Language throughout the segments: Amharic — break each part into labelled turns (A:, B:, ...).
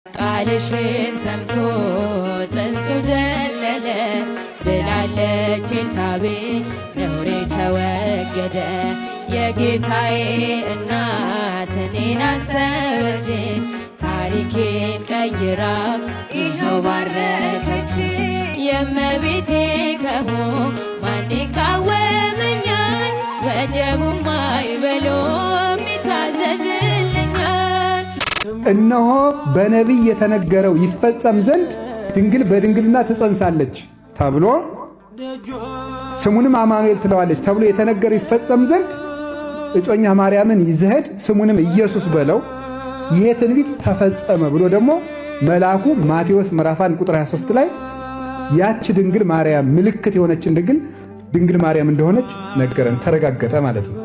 A: ቃልሽን ሰምቶ ጽንሱ ዘለለ ብላለች ኤልሳቤጥ ነውሬ ተወገደ። የጌታዬ እናት እኔን አሰበች፣ ታሪኬን ቀይራ ይኸው ባረከች። የእመቤቴ ከሆንኩ ማን ይቃወመኛል? ወጀቡም አይበለውም ይታዘዝልኛል።
B: እነሆ በነቢይ የተነገረው ይፈጸም ዘንድ ድንግል በድንግልና ትጸንሳለች ተብሎ፣ ስሙንም አማኑኤል ትለዋለች ተብሎ የተነገረው ይፈጸም ዘንድ እጮኛ ማርያምን ይዘህ ሂድ፣ ስሙንም ኢየሱስ በለው፣ ይሄ ትንቢት ተፈጸመ ብሎ ደግሞ መልአኩ ማቴዎስ ምዕራፍ 1 ቁጥር 23 ላይ ያች ድንግል ማርያም ምልክት የሆነችን ድንግል ማርያም እንደሆነች ነገረን፣ ተረጋገጠ ማለት ነው።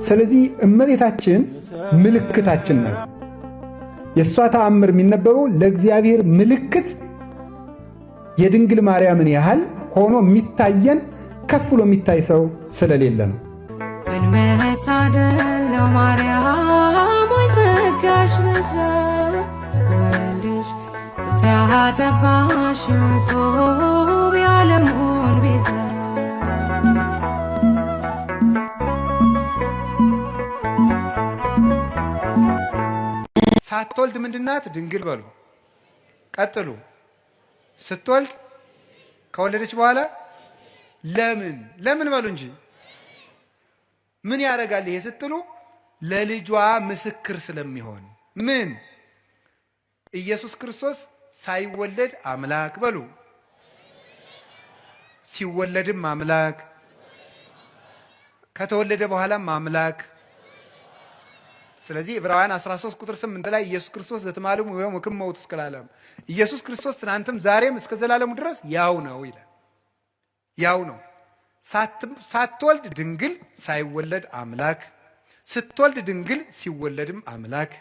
B: ስለዚህ እመቤታችን ምልክታችን ናት። የእሷ ተአምር የሚነበበው ለእግዚአብሔር ምልክት የድንግል ማርያምን ያህል ሆኖ የሚታየን ከፍ ብሎ የሚታይ ሰው ስለሌለ ነው።
A: ምን መታደል ነው ማርያም ወይ ጸጋሽ በዛ፣ ወልድሽ ጡት ያጠባሽ ንጹሕ የዓለሙን ቤዛ።
B: ሳትወልድ ምንድናት? ድንግል በሉ። ቀጥሉ። ስትወልድ፣ ከወለደች በኋላ ለምን ለምን በሉ እንጂ። ምን ያደርጋል ይሄ ስትሉ ለልጇ ምስክር ስለሚሆን። ምን? ኢየሱስ ክርስቶስ ሳይወለድ አምላክ በሉ፣ ሲወለድም አምላክ፣ ከተወለደ በኋላም አምላክ። ስለዚህ ዕብራውያን 13 ቁጥር 8 ላይ ኢየሱስ ክርስቶስ ዘትማልሙ ወይም ወክመውቱ እስከ ለዓለም፣ ኢየሱስ ክርስቶስ ትናንትም ዛሬም እስከ ዘላለሙ ድረስ ያው ነው ይላል። ያው ነው። ሳትወልድ ድንግል፣ ሳይወለድ አምላክ፣ ስትወልድ ድንግል፣ ሲወለድም አምላክ፣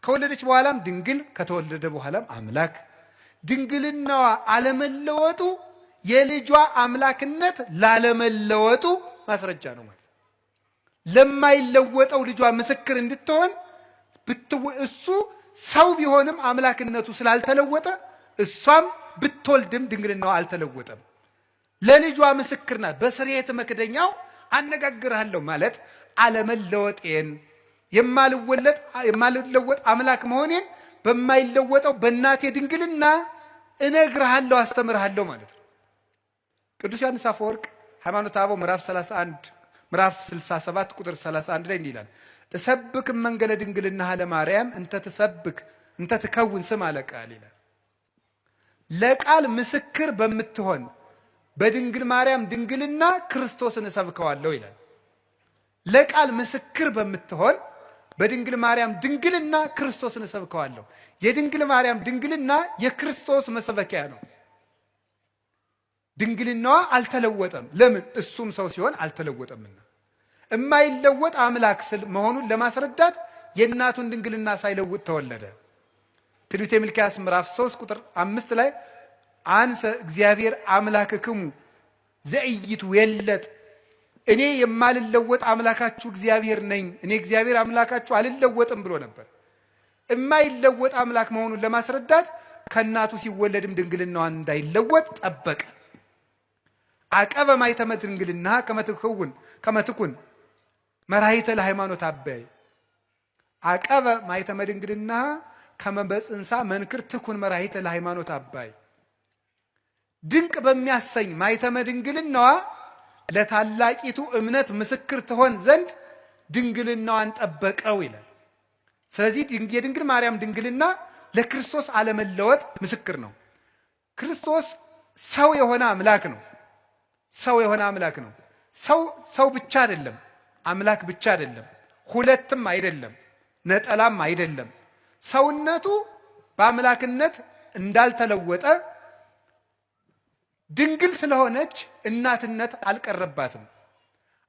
B: ከወለደች በኋላም ድንግል፣ ከተወለደ በኋላም አምላክ። ድንግልናዋ አለመለወጡ የልጇ አምላክነት ላለመለወጡ ማስረጃ ነው ማለት። ለማይለወጠው ልጇ ምስክር እንድትሆን እሱ ሰው ቢሆንም አምላክነቱ ስላልተለወጠ እሷም ብትወልድም ድንግልናዋ አልተለወጠም። ለልጇ ምስክር ናት። በስርየት መክደኛው አነጋግርሃለሁ ማለት አለመለወጤን፣ የማልለወጥ አምላክ መሆኔን በማይለወጠው በእናቴ ድንግልና እነግርሃለሁ፣ አስተምርሃለሁ ማለት ነው። ቅዱስ ዮሐንስ አፈወርቅ ሃይማኖተ አበው ምዕራፍ 31፣ ምዕራፍ 67 ቁጥር 31 ላይ እንዲህ ይላል፦ እሰብክ መንገለ ድንግልናሃ ለማርያም እንተ ትሰብክ እንተ ትከውን ስም አለ ቃል ይላል። ለቃል ምስክር በምትሆን በድንግል ማርያም ድንግልና ክርስቶስን እሰብከዋለሁ ይላል። ለቃል ምስክር በምትሆን በድንግል ማርያም ድንግልና ክርስቶስን እሰብከዋለሁ። የድንግል ማርያም ድንግልና የክርስቶስ መሰበኪያ ነው። ድንግልናዋ አልተለወጠም። ለምን? እሱም ሰው ሲሆን አልተለወጠምና። የማይለወጥ አምላክ ስል መሆኑን ለማስረዳት የእናቱን ድንግልና ሳይለውጥ ተወለደ። ትንቢተ ሚልክያስ ምዕራፍ 3 ቁጥር 5 ላይ አንሰ እግዚአብሔር አምላክክሙ ዘኢይትዌለጥ፣ እኔ የማልለወጥ አምላካችሁ እግዚአብሔር ነኝ፣ እኔ እግዚአብሔር አምላካችሁ አልለወጥም ብሎ ነበር። የማይለወጥ አምላክ መሆኑን ለማስረዳት ከእናቱ ሲወለድም ድንግልናዋን እንዳይለወጥ ጠበቀ። አቀበ ማኅተመ ድንግልና ከመትኩን መራሂተ ለሃይማኖት አበይ፣ አቀበ ማኅተመ ድንግልና ከመ በጽንሳ መንክር ትኩን መራሂተ ለሃይማኖት አባይ፣ ድንቅ በሚያሰኝ ማኅተመ ድንግልናዋ ለታላቂቱ እምነት ምስክር ትሆን ዘንድ ድንግልናዋን ጠበቀው ይላል። ስለዚህ የድንግል ማርያም ድንግልና ለክርስቶስ አለመለወጥ ምስክር ነው። ክርስቶስ ሰው የሆነ አምላክ ነው። ሰው የሆነ አምላክ ነው። ሰው ሰው ብቻ አይደለም፣ አምላክ ብቻ አይደለም፣ ሁለትም አይደለም፣ ነጠላም አይደለም። ሰውነቱ በአምላክነት እንዳልተለወጠ ድንግል ስለሆነች እናትነት አልቀረባትም።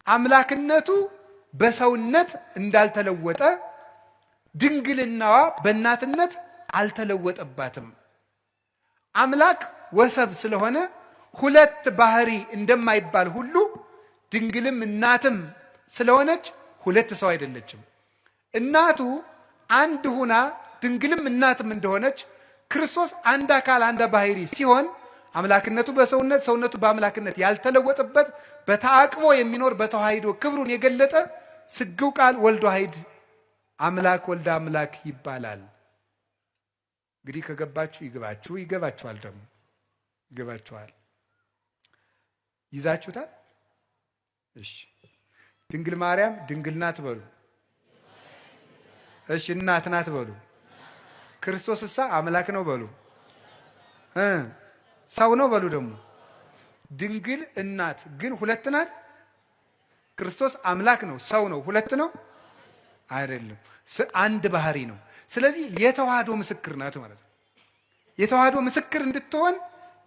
B: አምላክነቱ በሰውነት እንዳልተለወጠ ድንግልናዋ በእናትነት አልተለወጠባትም። አምላክ ወሰብ ስለሆነ ሁለት ባህሪ እንደማይባል ሁሉ ድንግልም እናትም ስለሆነች ሁለት ሰው አይደለችም። እናቱ አንድ ሁና ድንግልም እናትም እንደሆነች ክርስቶስ አንድ አካል አንድ ባህሪ ሲሆን አምላክነቱ በሰውነት ሰውነቱ በአምላክነት ያልተለወጠበት በተአቅቦ የሚኖር በተዋሂዶ ክብሩን የገለጠ ስግው ቃል ወልድ ዋሂድ አምላክ ወልደ አምላክ ይባላል። እንግዲህ ከገባችሁ ይግባችሁ፣ ይገባችኋል፣ ደግሞ ይገባችኋል። ይዛችሁታል። እሺ ድንግል ማርያም ድንግል ናት በሉ። እሺ እናት ናት በሉ። ክርስቶስ እሳ አምላክ ነው በሉ። ሰው ነው በሉ። ደግሞ ድንግል እናት ግን ሁለት ናት። ክርስቶስ አምላክ ነው፣ ሰው ነው፣ ሁለት ነው አይደለም፣ አንድ ባህሪ ነው። ስለዚህ የተዋህዶ ምስክር ናት ማለት ነው። የተዋህዶ ምስክር እንድትሆን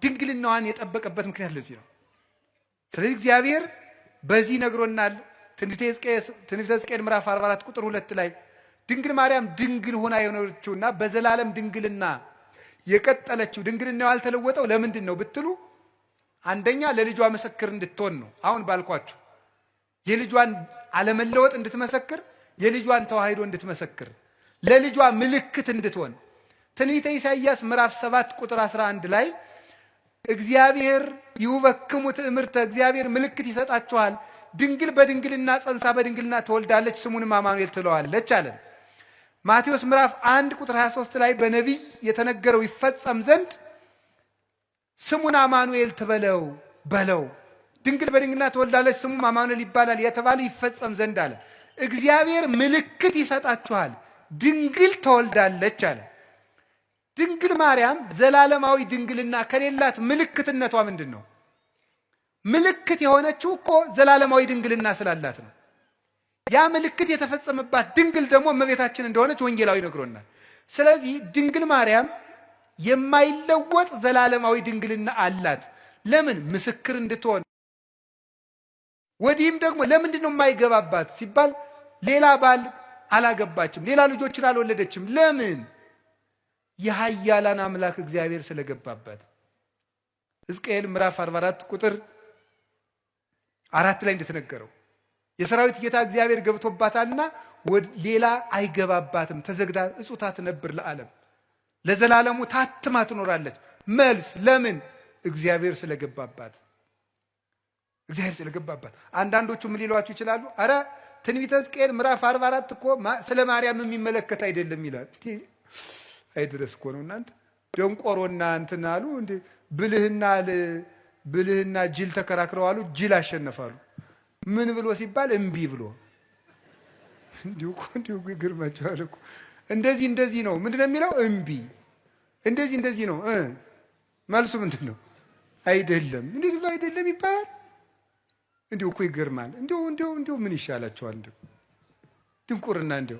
B: ድንግልናዋን የጠበቀበት ምክንያት ለዚህ ነው። ስለዚህ እግዚአብሔር በዚህ ነግሮናል። ትንቢተ ሕዝቅኤል ምዕራፍ 44 ቁጥር 2 ላይ ድንግል ማርያም ድንግል ሆና የኖረችውና በዘላለም ድንግልና የቀጠለችው ድንግልና ያልተለወጠው ለምንድን ነው ብትሉ፣ አንደኛ ለልጇ ምስክር እንድትሆን ነው። አሁን ባልኳችሁ የልጇን አለመለወጥ እንድትመሰክር፣ የልጇን ተዋህዶ እንድትመሰክር፣ ለልጇ ምልክት እንድትሆን ትንቢተ ኢሳይያስ ምዕራፍ 7 ቁጥር 11 ላይ እግዚአብሔር ይሁበክሙ ትእምርተ፣ እግዚአብሔር ምልክት ይሰጣችኋል፣ ድንግል በድንግልና ጸንሳ በድንግልና ትወልዳለች፣ ስሙንም አማኑኤል ትለዋለች አለን። ማቴዎስ ምዕራፍ 1 ቁጥር 23 ላይ በነቢይ የተነገረው ይፈጸም ዘንድ ስሙን አማኑኤል ትበለው በለው፣ ድንግል በድንግልና ትወልዳለች ስሙም አማኑኤል ይባላል የተባለ ይፈጸም ዘንድ አለ። እግዚአብሔር ምልክት ይሰጣችኋል፣ ድንግል ትወልዳለች አለ። ድንግል ማርያም ዘላለማዊ ድንግልና ከሌላት ምልክትነቷ ምንድን ነው? ምልክት የሆነችው እኮ ዘላለማዊ ድንግልና ስላላት ነው። ያ ምልክት የተፈጸመባት ድንግል ደግሞ እመቤታችን እንደሆነች ወንጌላዊ ነግሮናል። ስለዚህ ድንግል ማርያም የማይለወጥ ዘላለማዊ ድንግልና አላት። ለምን? ምስክር እንድትሆን። ወዲህም ደግሞ ለምንድን ነው የማይገባባት ሲባል ሌላ ባል አላገባችም፣ ሌላ ልጆችን አልወለደችም። ለምን? የኃያላን አምላክ እግዚአብሔር ስለገባበት። ሕዝቅኤል ምዕራፍ 44 ቁጥር 4 ላይ እንደተነገረው የሰራዊት ጌታ እግዚአብሔር ገብቶባታልና ሌላ አይገባባትም። ተዘግታ እጹታ ትነብር ለዓለም ለዘላለሙ ታትማ ትኖራለች። መልስ ለምን? እግዚአብሔር ስለገባባት። እግዚአብሔር ስለገባባት። አንዳንዶቹ ምን ሊሏችሁ ይችላሉ? አረ ትንቢተ ሕዝቅኤል ምዕራፍ 44 እኮ ስለ ማርያም የሚመለከት አይደለም ይላል። አይድረስ እኮ ነው እናንተ ደንቆሮና እንትን አሉ። እንዴ ብልህና ጅል ተከራክረው አሉ። ጅል አሸነፋሉ። ምን ብሎ ሲባል እምቢ ብሎ። እንዲሁ እኮ እንዲሁ ይገርማችኋል እኮ እንደዚህ እንደዚህ ነው። ምንድን ነው የሚለው? እምቢ። እንደዚህ እንደዚህ ነው። መልሱ ምንድን ነው? አይደለም። እንደዚህ ብሎ አይደለም ይባላል። እንዲሁ እኮ ይገርማል። እንዲሁ እንዲሁ እንዲሁ ምን ይሻላቸዋል? እንዲሁ ድንቁርና እንዲሁ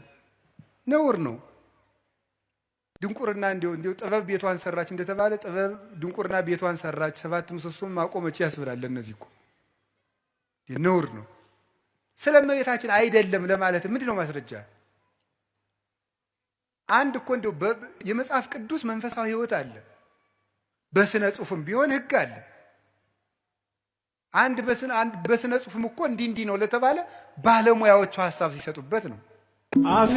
B: ነውር ነው። ድንቁርና እንዲሁ እንዲሁ ጥበብ ቤቷን ሰራች እንደተባለ ጥበብ ድንቁርና ቤቷን ሰራች፣ ሰባት ምሰሶም አቆመች ያስብላል። ለእነዚህ እኮ ነውር ነው። ስለ እመቤታችን አይደለም ለማለት ምንድን ነው ማስረጃ? አንድ እኮ እንዲሁ የመጽሐፍ ቅዱስ መንፈሳዊ ሕይወት አለ። በስነ ጽሑፍም ቢሆን ሕግ አለ። አንድ በስነ ጽሑፍም እኮ እንዲህ እንዲህ ነው ለተባለ ባለሙያዎቹ ሀሳብ ሲሰጡበት ነው።
C: አፌ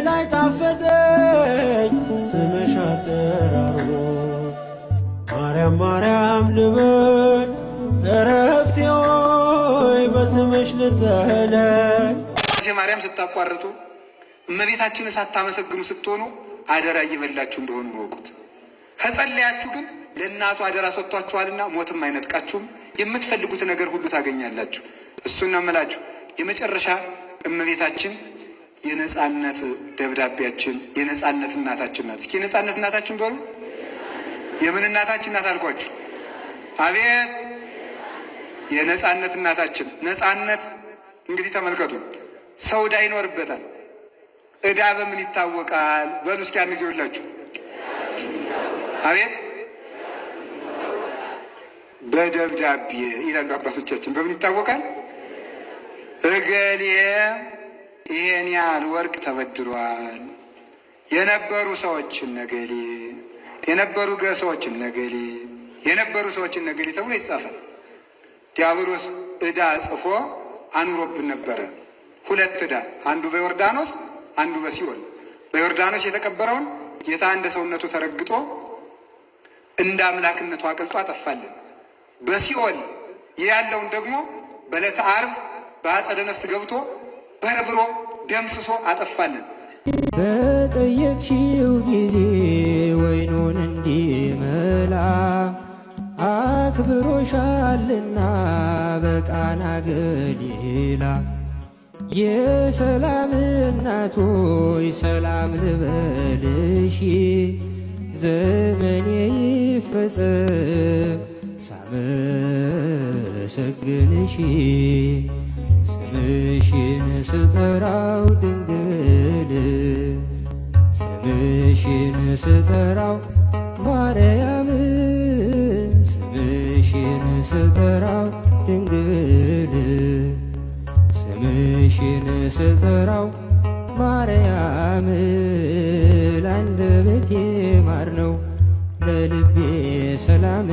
C: ላይ ጣፈጠኝ ስምሽ አጠራሩ ማርያም ማርያም ልበል እረፍቴ ሆይ በስምሽ ልጠለል።
B: ማርያም ስታቋርጡ እመቤታችንን ሳታመሰግኑ ስትሆኑ አደራ እየበላችሁ እንደሆኑ እወቁት። ከጸለያችሁ ግን ለእናቱ አደራ ሰጥቷችኋልና ሞትም አይነጥቃችሁም። የምትፈልጉት ነገር ሁሉ ታገኛላችሁ። እሱን ነው የምላችሁ። የመጨረሻ እመቤታችን የነጻነት ደብዳቤያችን የነጻነት እናታችን ናት። እስኪ የነጻነት እናታችን በሉ። የምን እናታችን ናት አልኳችሁ? አቤት የነጻነት እናታችን። ነጻነት እንግዲህ ተመልከቱ፣ ሰው ዕዳ ይኖርበታል። ዕዳ በምን ይታወቃል? በሉ እስኪ አንድ ጊዜ ሁላችሁ አቤት በደብዳቤ ይላሉ አባቶቻችን። በምን ይታወቃል? እገሌ ይሄን ያህል ወርቅ ተበድሯል፣ የነበሩ ሰዎችን ነገሌ የነበሩ ሰዎችን ነገሌ የነበሩ ሰዎችን ነገሌ ተብሎ ይጻፋል። ዲያብሎስ ዕዳ ጽፎ አኑሮብን ነበረ። ሁለት ዕዳ፣ አንዱ በዮርዳኖስ አንዱ በሲኦል። በዮርዳኖስ የተቀበረውን ጌታ እንደ ሰውነቱ ተረግጦ እንደ አምላክነቱ አቅልጦ አጠፋልን። በሲኦል ያለውን ደግሞ በዕለተ ዓርብ በአጸደ ነፍስ ገብቶ በርብሮ ደምስሶ አጠፋልን።
A: በጠየቅሽው ጊዜ ወይኑን እንዲመላ አክብሮሻልና በቃና ገሊላ የሰላም እናቶይ ሰላም ልበልሽ ዘመኔ ይፈጸም ሳመሰግንሽ ስምሽን ስጠራው ድንግል ስምሽን ስጠራው ማርያም ስምሽን ስጠራው ድንግል ስምሽን ስጠራው ማርያም ለአንደበቴ ማር ነው ለልቤ ሰላም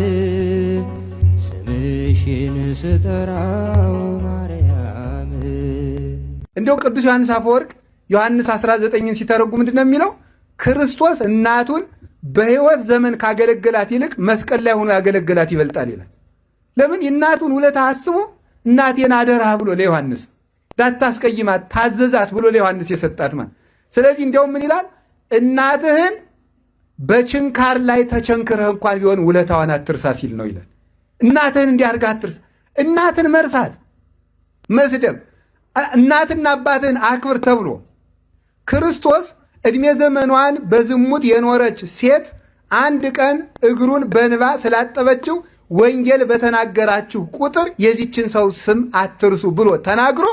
A: ስምሽን ስጠራው ማርያም።
B: እንዲያው ቅዱስ ዮሐንስ አፈወርቅ ዮሐንስ 19ን ሲተረጉም ምንድን ነው የሚለው? ክርስቶስ እናቱን በሕይወት ዘመን ካገለገላት ይልቅ መስቀል ላይ ሆኖ ያገለገላት ይበልጣል ይላል። ለምን? የእናቱን ውለታ አስቦ እናቴን አደራ ብሎ ለዮሐንስ እንዳታስቀይማት ታዘዛት ብሎ ለዮሐንስ የሰጣት ማለት። ስለዚህ እንዲያውም ምን ይላል? እናትህን በችንካር ላይ ተቸንክረህ እንኳን ቢሆን ውለታዋን አትርሳ ሲል ነው ይላል። እናትህን እንዲህ አድርገህ አትርሳ። እናትን መርሳት መስደብ፣ እናትና አባትህን አክብር ተብሎ ክርስቶስ ዕድሜ ዘመኗን በዝሙት የኖረች ሴት አንድ ቀን እግሩን በንባ ስላጠበችው ወንጌል በተናገራችሁ ቁጥር የዚችን ሰው ስም አትርሱ ብሎ ተናግሮ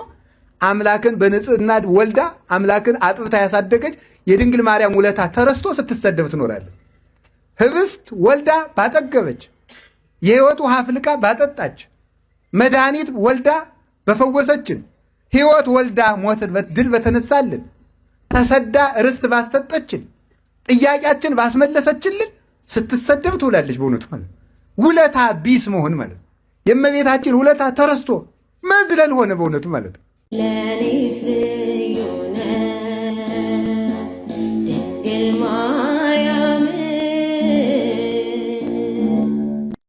B: አምላክን በንጽህና ወልዳ አምላክን አጥብታ ያሳደገች የድንግል ማርያም ውለታ ተረስቶ ስትሰደብ ትኖራለች። ህብስት ወልዳ ባጠገበች፣ የሕይወት ውሃ አፍልቃ ባጠጣች፣ መድኃኒት ወልዳ በፈወሰችን፣ ሕይወት ወልዳ ሞትን ድል በተነሳልን፣ ተሰዳ ርስት ባሰጠችን፣ ጥያቄያችን ባስመለሰችልን ስትሰደብ ትውላለች። በእውነቱ ማለት ውለታ ቢስ መሆን ማለት የእመቤታችን ውለታ ተረስቶ መዝለል ሆነ። በእውነቱ ማለት
A: ለኔስ